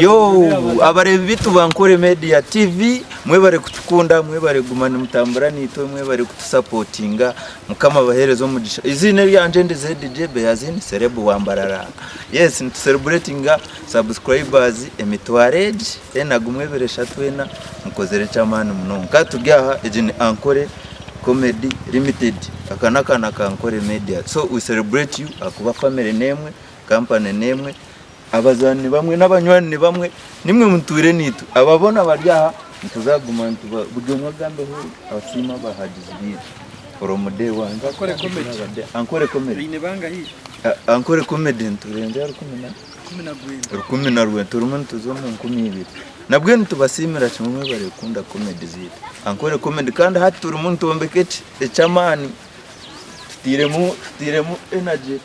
Yo abareebi baitu ba Nkore Media TV mwebare kutukunda mwebare kuguma nimutambura naitwe mwebare kutusapotinga mukama abahereze omugisha eiziina eryangye ndi ZJ Beyazin Celeb wa Mbarara yes nitusereburetinga subscribers emitwaro egi ena gumwe ebiri eshatu ena mukozire eky'amaani munonga ka turi aha egi ni Ankore Comedy Limited aka n'akaana ka Nkore Media so we celebrate you ahakuba family n'emwe company n'emwe Abazaani ni bamwe n'abanywani ni bamwe, nimwe mutwire naitwe. Aba boona bari aha, nituza kuguma nituba buri omwe agambeho asiime abahagizi baitu from day one. Ankore comedy. Ankore comedy. Baine bangahi? Ankore comedy niturengyera rukumi na 19. 19 turimu nituza omu 2000. Nabwe nitubasiimira kimwe mwebare kukunda comedy zaitu. Ankore comedy kandi hati turimu nitwombeka eki eky'amaani tutairemu tutairemu energy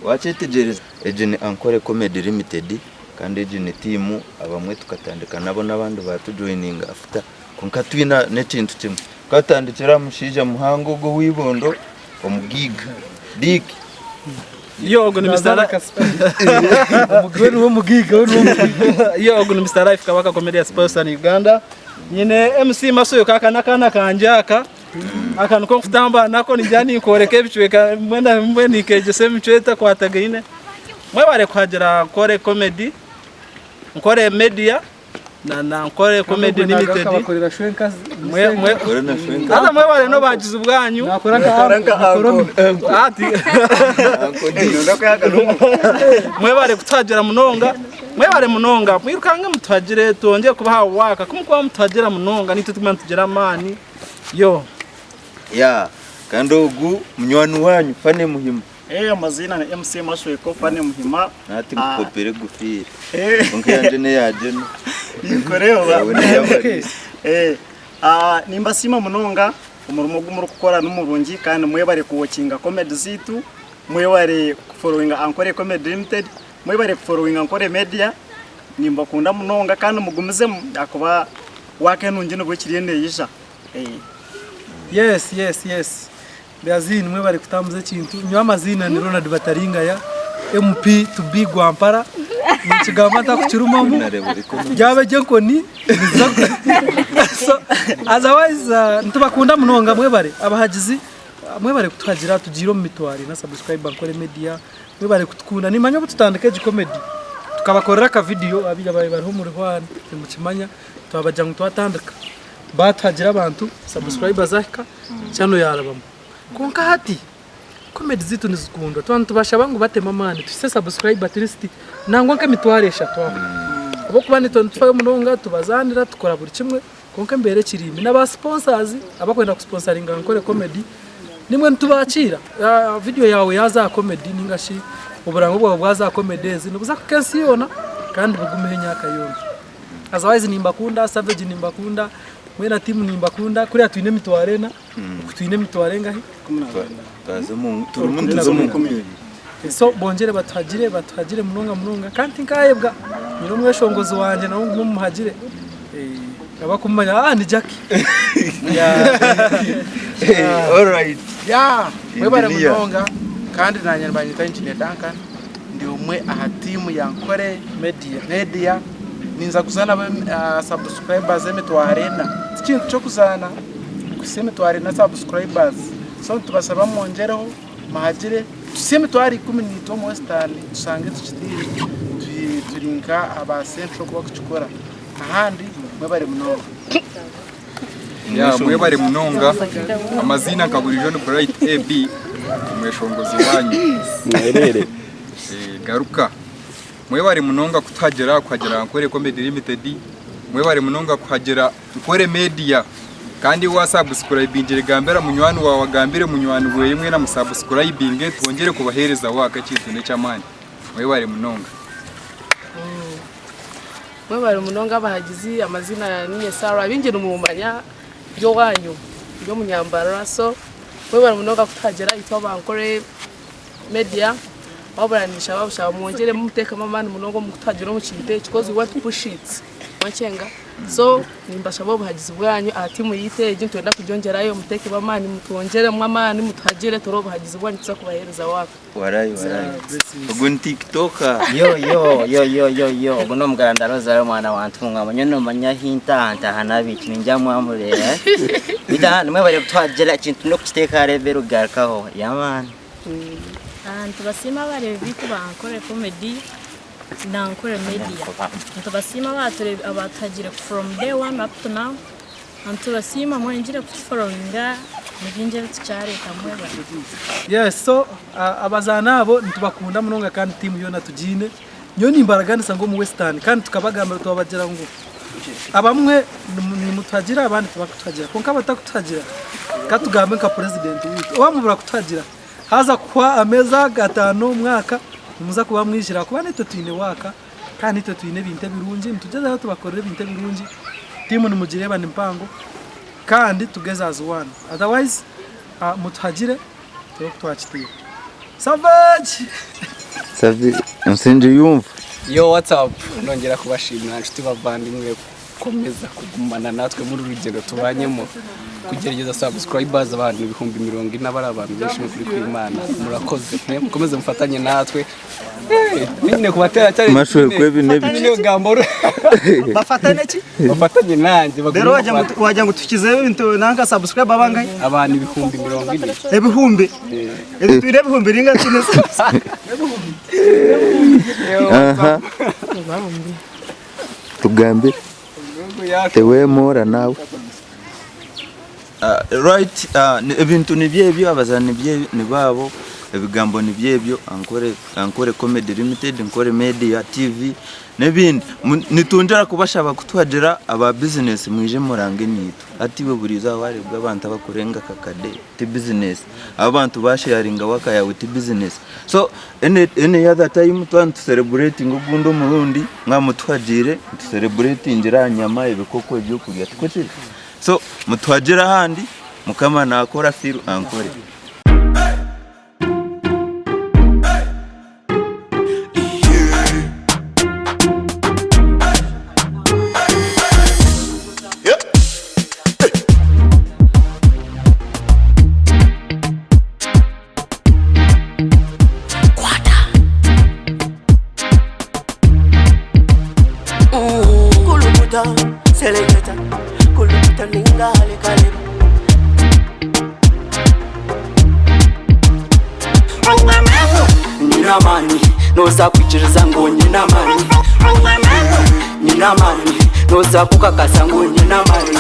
wakyetegyereza. Egi ni Ankole Comedy Limited kandi egi ni tiimu abamwe tukatandika nabo n'abandi baatujoyininga afuta kwonka twine n'ekintu kimwe. Tukatandikira aha mushaija muhango ogu ow'eibondo omugaiga Dick. Yo ogu ni Mister We niwe mugaiga, we niwe mugaiga. Yo ogu ni Mister Life Kabaka Comedian Spokesman Uganda. Nyine MC Masuyo kaka n'akaana kangye aka. Aka niko nkutambura nako ningira ninkoreka ebicweka mbwenu mbwenu ninkegyesa emicwe etakwatagaine. Mwebare kuhagira Nkore Comedy, Nkore Media na na Nkore Comedy Limited. Akabakorera shwenka. Mwe mwe Kore na Shwenka. Haza mwebare n'obuhagizi bwanyu. Nakora nka uncle. Ati mwebare kutuhagira munonga mwebare munonga mwirukange mutuhagire twongere kubaha waaka ku mukuba mutuhagira munonga naitwe tuguma nitugira amaani. Yo. Yeah, kandi ogu munywani wanyu Fanny Muhima. Eh, amazina ni MC Mashweko Fanny Muhima. Nati Ah. nkukopere egofiira. Eh, Kwonka eyangye n'eya Geno. ninkureeba. Yawe n'ey'abariisa. Eh, ah, nimbasiima munonga omurimo ogu murikukora ni murungi kandi mwebare kuwokinga comedy zaitu, mwebare kuforowinga Ankole Comedy Limited, mwebare kuforowinga Ankole Media. Nimbakunda munonga kandi mugumizemu ahakuba waaka enungi nibwo ekiriyo neija. Yes yes yes Beazin mwebare kutambuza ekintu nyowe amaziina ni Ronald Bataringaya MP to be Gwampara ninkigamba ntakukirumamu ryaba ery'enkoni so otherwise uh, nitubakunda munonga mwebare abahagizi mwebare kutuhagira tugiire omu mitwaro na subscriber nkore media Mwebare kutukunda. Nimanya obu tutandika egi comedy tukabakorera aka video abaija babaire bariho omuri hwani nimukimanya twabagira ngu twatandika batuhagira abantu subscriber zahika channel yarabamu kwonka hati comedy zaitu nizikundwa twaba nitubashaba ngu batemu amaani tuhise subscriber at least nangwa nk'emitwaro eshatu aho ahabw'okuba nitwe nitufayo munonga tubazanira tukora buri kimwe Kwonka embeera ekiri mbi. Na ba sponsors abakwenda ku sponsoringa Ankole Comedy nimwe nitubakiira. Video yaawe yaaza aha comedy ninga shi oburango bwawe bwaza aha comedy ezi nibuza kuhika ensi yoona kandi bugumeho emyaka yoona. Otherwise nimbakunda, Savage nimbakunda, mwena team nimbakunda, kuriya twine emitwaro ena, oku twine emitwaro engahi? Turimu nituza omu nkumi. So bongyere batuhagire, batuhagire munonga munonga kandi tinkayebwa nyine omweshongozi wangye nawe ngume mumuhagire abakumumanya ah ni Jackie. Alright. Yeah, mwebare Engineer. munonga kandi nanye nibanyeta Engineer Duncan ndi omwe aha tiimu ya Nkore Media. Media ninza kuza nabo uh, subscribers emitwaro ena tikintu ky'okuzaana kuhitsya emitwaro ena subscribers so nitubasaba mwongyereho Muhagire tutsye emitwaro ikumi naitwe omu Western tushange tukitiire turi nka aba Central oku barikukikora ahandi mwebare munonga. Ya mwebare munonga amaziina nka burijo ni Bright AB omweshongozi wanyu Mwerere. Eh, garuka mwebare munonga kutuhagira kuhagira Ankole Comedy Limited mwebare munonga kuhagira Nkore media kandi wa subscribingire gambira munywani wawe agambire munywani weye mwena mu subscribinge twongyere kubahereza work ekintu nekyamani mwebare munonga. Mwebare munonga abahagizi amazina ninye Sarah abingi nimumanya ndi owanyu ndi omunyambarara so mwebare munonga kutuhagira itwe aba Ankore media wabura ninshaba bushaba mwongyeremu mutekemu amaani munonga omu kutuhagira omu kintu eki coz we want to push it. kulaunchinga so nimbashaba obuhagizi bwanyu aha tiimu yaitu egi nitwenda kugyongyerayo muteekemu amaani mutwongyeremu amaani mutuhagire turebe obuhagizi bwanyu tuza kubaheereza waaka. Warayi warayi. Ogu ni tiktoker. Yo yo yo yo yo yo ogu n'omuganda Rosario mwana wa Ntungamo nyowe nomanya ahi ntaaha ntaaha n'abaishiki ningira mwamureeba beitu aha nimwebare kutuhagira ekintu n'okukiteeka hariya ebibeere kugarukaho yeah man. Nitubasiima abareebi baitu ba Ankole Comedy na Ankole Media. Nitubasiima abatuhagire from day one up to now. Nitubasiima mwengire kutuforowinga ni bingi ebi tukyareeta mwebare. Yes so abazaani abo nitubakunda munonga kandi tiimu yoona tugiine. Nyowe nimbaraganisa ngu omu Western kandi tukabagambira twabagira ngu abamwe nimutuhagira abandi tibakutuhagira kwonka abatakutuhagira katugambe nka purezidenti waitu owamubura kutuhagira haza kuhwa ameezi aga ataano omwaka nimuza kuba mwijire ahakuba naitwe twine waaka kandi naitwe twine ebintu ebirungi nitugyezaho tubakorere ebintu ebirungi tiimu nimugireeba ni mpango kandi together as one otherwise mutuhagire turebe oku twakiteera. Savage! Savi Nsengiyumva. Yo what's up nongera kubashimira nshuti bavandimwe gukomeza kugumana natwe muri uru rugendo tubanyemo kugerageza subscribers abantu 40,000 bari abantu benshi n'ukuri kw'Imana murakoze mwe mukomeze mufatanye natwe Eh, nyine kubatera cyane Mashuwe kwebi n'ebiki. niyo gambo Bafatane ki? bafatanye nanjye bagume Rero wagira ngo bafata- wagira ngo tukizeho ibintu nanka subscribe abangahe? abantu 40,000 Ebihumbi. Ebitwire ebihumbi ringa kine. Aha. Tugambire. Tewemora nawe. Right ebintu nibyo ebyo abazaani nibyo nibaabo ebigambo nibyo ebyo Ankole Ankole Comedy Limited Ankole Media TV n'ebindi Nitungira kubashaba kutuhagira aba bizinesi mwije murange naitwe hati iwe buri izooba wareebwa abantu abakurenga akakade ti bizinesi abantu basheyaringa waka yaawe ti bizinesi so any any other time twaba nitusereburetinga ogundi omurundi mwaba mutuhagiire nitusereburetingira aha nyama ebikoko ebyokurya tikwo kiri? So mutuhagire ahandi mukama nakora firu ankore. Kulukuta, seleketa, kulukuta ninga halikaleba. Nyina amani, noza kwikiriza ngu nyina amani. Nyina amani, noza kukakasa ngu nyina amani.